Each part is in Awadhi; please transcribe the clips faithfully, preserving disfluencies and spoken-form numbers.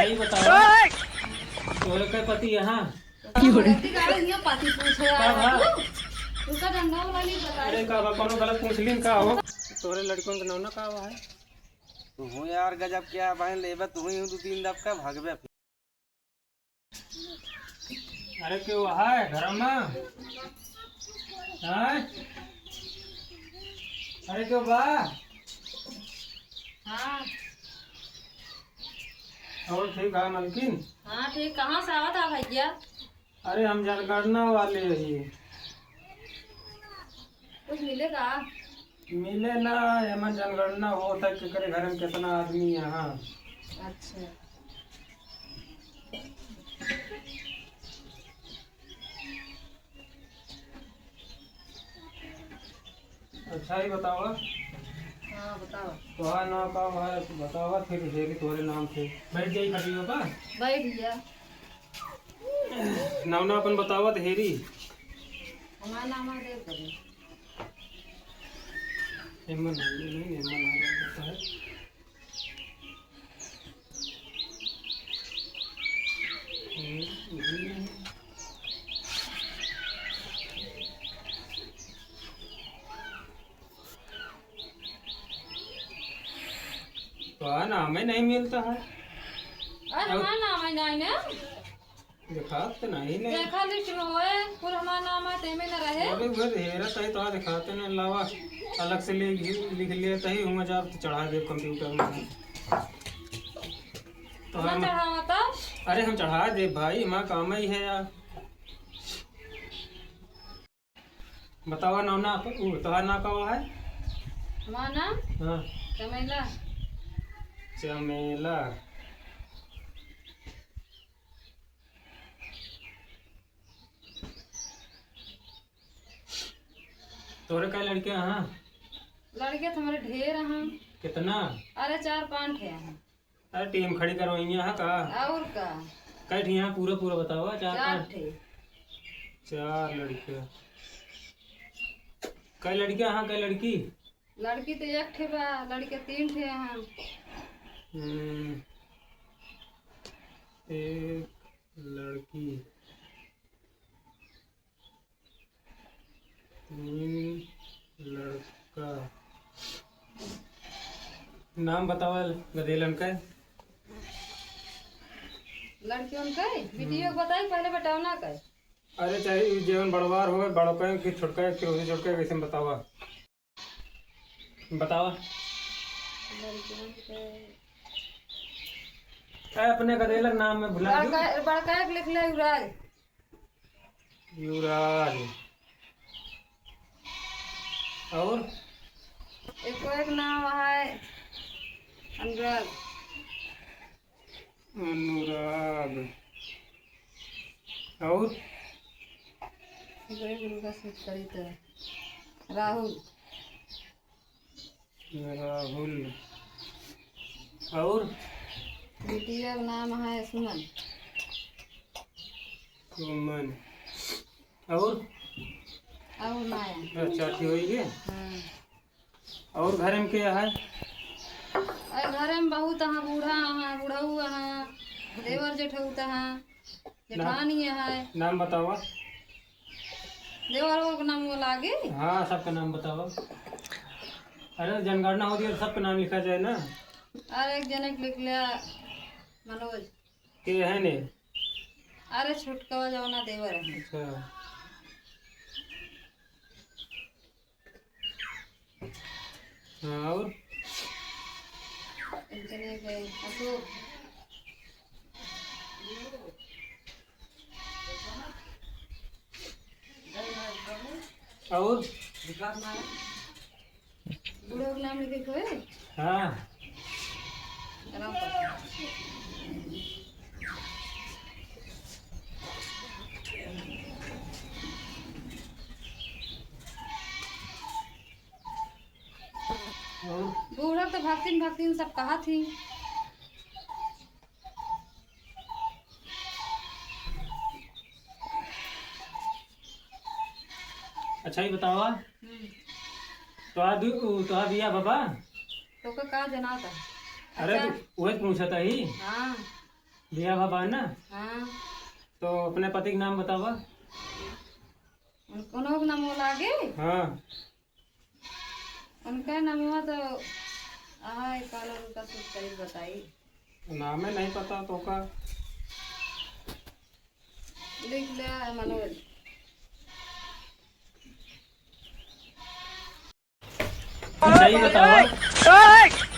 यही बतावा, तोरे के पति यहाँ? तो का बोलती का है, ये पति पूछे का यार भा? तू? तू का डंडा वाला नहीं बताई। अरे का बा, कोनो गलत पूछ लीन का हो? तोरे लड़कन के नौना का हुआ है? तू हूँ यार, गजब क्या बहन लेबे, तू ही हूँ दो तीन दबका भगबे। अरे क्यों है घर में? हैं? अरे क्यों बा? हाँ। और ठीक है मलकिन? हाँ ठीक, कहाँ से आवत है भैया? अरे हम जनगणना वाले ही। कुछ मिले का? मिले ना, एमन जनगणना होत है, केकरे घर में कितना आदमी है। हाँ। अच्छा। अच्छा ही बतावा। हाँ, बतावा। तोहार नाम का है, बतावा, फिर हेरी तोहरे नाम से। बैठ जाई खटियो का? बैठ जा। नाम ना अपन बतावा तो हेरी। हमार नाम है देवकली। एमन है, ये नहीं, एमन आ जाता है। हम्म, हम्म। तो नाम ही नहीं मिलता है। अरे, अब हमार नाम है नहीं ना। दिखात तो नहीं, नहीं। देखा लिस्ट में होए, कुल हमार नाम है, तेमे न रहे। अबे वो हेरा सही तो दिखाते न लावा, अलग से लिख, लिख लेता ही हूँ, जब तो चढ़ा दे कंप्यूटर में। तो ना हम चढ़ावा तो? अरे हम चढ़ा दे भाई, हमारा काम ही है यार। बतावा नाम ना, उ, तोहार नाम का है? हमार नाम? हाँ। चमेला। चमेला। तोरे का लड़के हैं? लड़के तो हमारे ढेर हैं। कितना? अरे चार पाँच ठे हैं। अरे टीम खड़ी करवाई है का? और का? कै ठे यहाँ पूरा पूरा बतावा, चार चार पाँच? ठे। चार लड़के। कै लड़के हैं, कै लड़की? लड़की तो एक ठे बा, लड़के तीन ठे हैं। हम्म, एक लड़की। तीन लड़का। नाम बतावा गदेलन का। लड़कियों का? हम्म। बिटियों का बताई, पहले बेटौना का। अरे चाहे जेवन बड़वार होवे, बड़का के छोटका के, उसे छोटका कैसे बतावा। बतावा। लड़कियों का। ए, अपने गदेलन नाम में भुला गयो। बड़का, बड़का एक लिख ले युवराज। युवराज। और? एको एक नाम है अनुराग। अनुराग। और? एको एक उनका सूट करी तो राहुल। राहुल। और? बिटिया का नाम है सुमन। सुमन। और? और ना है। अच्छा, ठीक होई गे। हाँ। और घर में के है? अरे, घर में बहुत है, बूढ़ा है, बुढ़ऊ है, देवर जेठऊ है। जेठानी है। नाम बतावा। देवरवा के नाम वो लागे? हाँ, सबका नाम बतावा। अरे, जनगणना होती है, सबका नाम लिखा जाए ना। अरे, एक जने के लिख लिया, मनोज। के है ने? अरे, छोटकवा जवना देवर है। अच्छा। हाँ, और? इतने गए। अशोक। और? बुढ़ऊ के नाम लिखे के होए? हाँ। राम प्रसाद। और? बूढ़ा तो भक्तिन भक्तिन सब कहत ही। अच्छा, ये बतावा। हम्म। तोहार दु-, उ, तोहार बिया बाबा? तोका का जनाता? अरे, अच्छा। तू उहे पूछत ही। हाँ। बियाह भा बा ना? हाँ। तो अपने पति के नाम बतावा। उन-, उनहु के नाम लागे? हाँ। उनका नामवा तो, हाँ, एक काल उनका सूट करीब बताई। नामे नहीं पता तो का? लिख ले, मनोज। अच्छा, ये बतावा,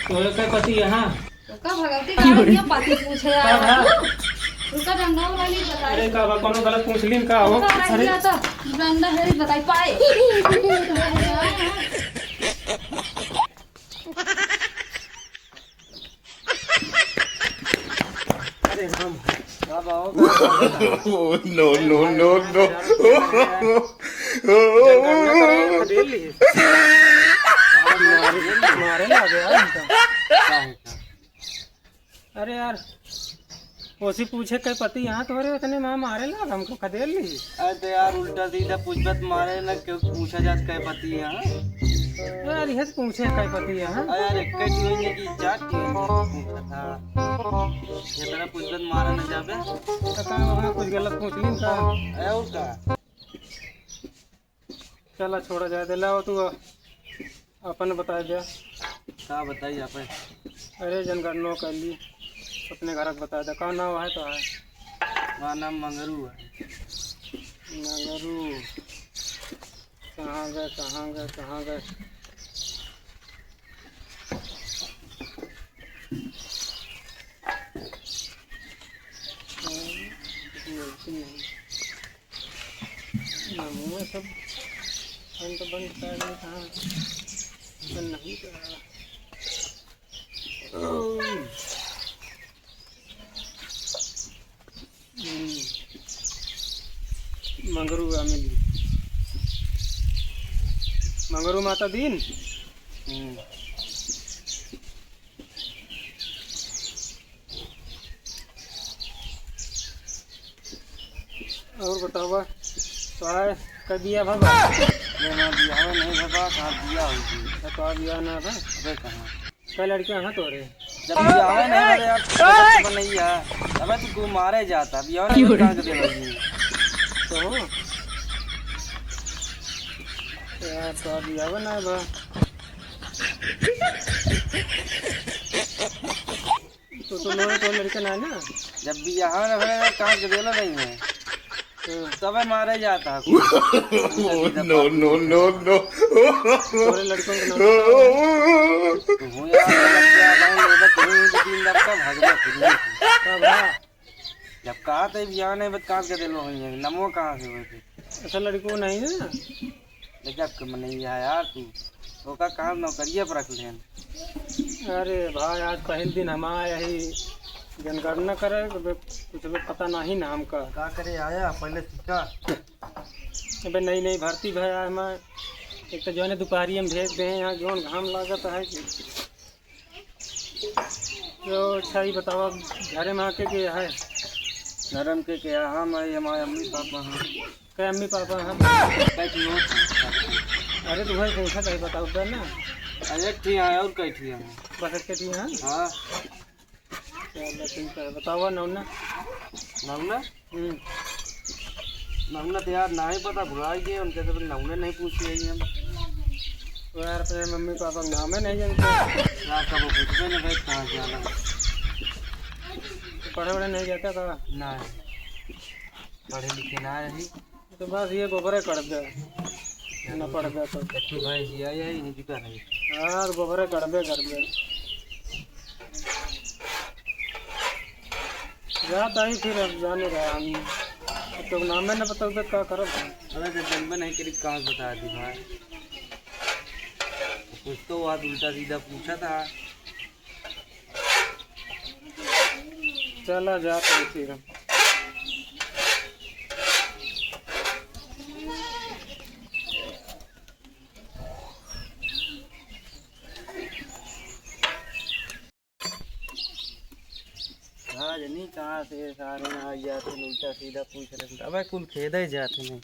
तोरे कै पति यहाँ? तो का भगवती का ये पति पूछे यार? का भा? रुका, डंडा वाला नहीं बताई। अरे, का बा, कोनो गलत पूछ लीन का हो? रुका, अरे, अरे। क्या तो डंडा है, बताई पाए। अरे राम। का बा हो? Oh, no, no, no, no। जंगल में तो एक खदेड़ ली। मारे, मारे ना दे यार इनका। अरे यार, ओसी पूछे कै पति यहाँ तोरे, उतने में मारे लाग हमको खदेड़ ली। अरे तो यार, उल्टा सीधा पूछबत मारे न, क्यों पूछा जात कै पति यहाँ? यार, यह पूछे कै पति यहाँ? अरे यार, एक ही होइए कि चार की होइए, पूछा था। ये तरह पूछबत मारे न जाबे। तो का, वहाँ कुछ गलत पूछ ली का? अरे और का? चला, छोड़ा जाए दे। लाओ, तू अपन बताए दे। का बताई आपन? अरे, जनगणनो कर ली, अपने घर के बताए दे। का नाम है तो है? हमारा नाम मंगरू है। मंगरू। कहाँ गए, कहाँ गए, कहाँ गए? नमूना सब बंद, बंद कर रहे, कहाँ बंद नहीं कर रहा। हम्म। मंगरू आ मिली। मंगरू माता दीन। हम्म। और बतावा, तो आए, कब बिया भवा? ये ना बिया नहीं भवा, कहाँ बिया होगी? तो का बिया ना भा? अबे कहाँ? कै लड़कियाँ हैं तोरे? जब बिया नहीं भवा यार, तो बच्चे बन नहीं है। अबे तू को मारे जाता, बिया नहीं भवा, कहाँ के देवाई? तो हो? यार, तो बिया ना भा। तो, तो लोग तो लड़के ना ना। जब बियाह ना भवा, कहाँ के देला नहीं है। हाँ। तबे मारे जाता है। Oh, no, no, no, no। तोरे लड़कों के नाम। तो हो यार, लड़का भाई, ये तो कोई भी दिन रात का भाग गया, फिर भी। का भा? जब कहा थे बियाह नहीं, बस कहाँ के देलो है, नमो कहाँ से हुए थे? अच्छा, लड़को नहीं है? गजब के मनई है यार तू, ओका काम नौकरिया पर रख लेन। अरे भाई, आज पहिल दिन हम आए ही जनगणना करे, अबे कुछ भी पता नहीं ना हमका। का करे आया पहले सीखा? अबे नई नई भर्ती भया है, हम एक तो जौने दुपहरी में भेज दे हैं, यहाँ जौन घाम लागत है कि तो अच्छा, ई बतावा, घरे में के के है? घरे में के के है? हम है, हमारे अम्मी पापा हैं। कै अम्मी पापा हैं? कै ठो? अरे, तुम्हारे पूछा कहीं बताओ बे ना। अरे, एक ठो है, और कै ठो है? बस एक ठो है? हाँ। चलो, ठीक है, बतावा नौना। नौना? हम्म। नमूना तो यार नाही पता, भुला गए, उनके से नमूना नहीं पूछे ही हम। तो यार, अपने मम्मी पापा के नामे नहीं जानते। यार, कब पूछबे ना भाई, कहाँ जाना? पढ़े वढ़े नहीं जाता का? नहीं, पढ़े लिखे ना रही। तो बस ये गोबरे कर दे, ना पढ़ दे तो। अच्छी भाई जी आई है, इन्हीं की तो नहीं। यार, गोबरे कर दे, कर दे। जात आई फिर, अब जाने रहा हम। अब तो नामे न बताओ तो का करब हम? अरे, जब बनबे नहीं करी, कहाँ से बता दी भाई? कुछ तो बात उल्टा सीधा पूछा था। चला, जात आई फिर हम। आज नहीं कहाँ से सारे ना आ जाते, उल्टा सीधा पूछ रहे। अबे कुल खेदे जाते नहीं।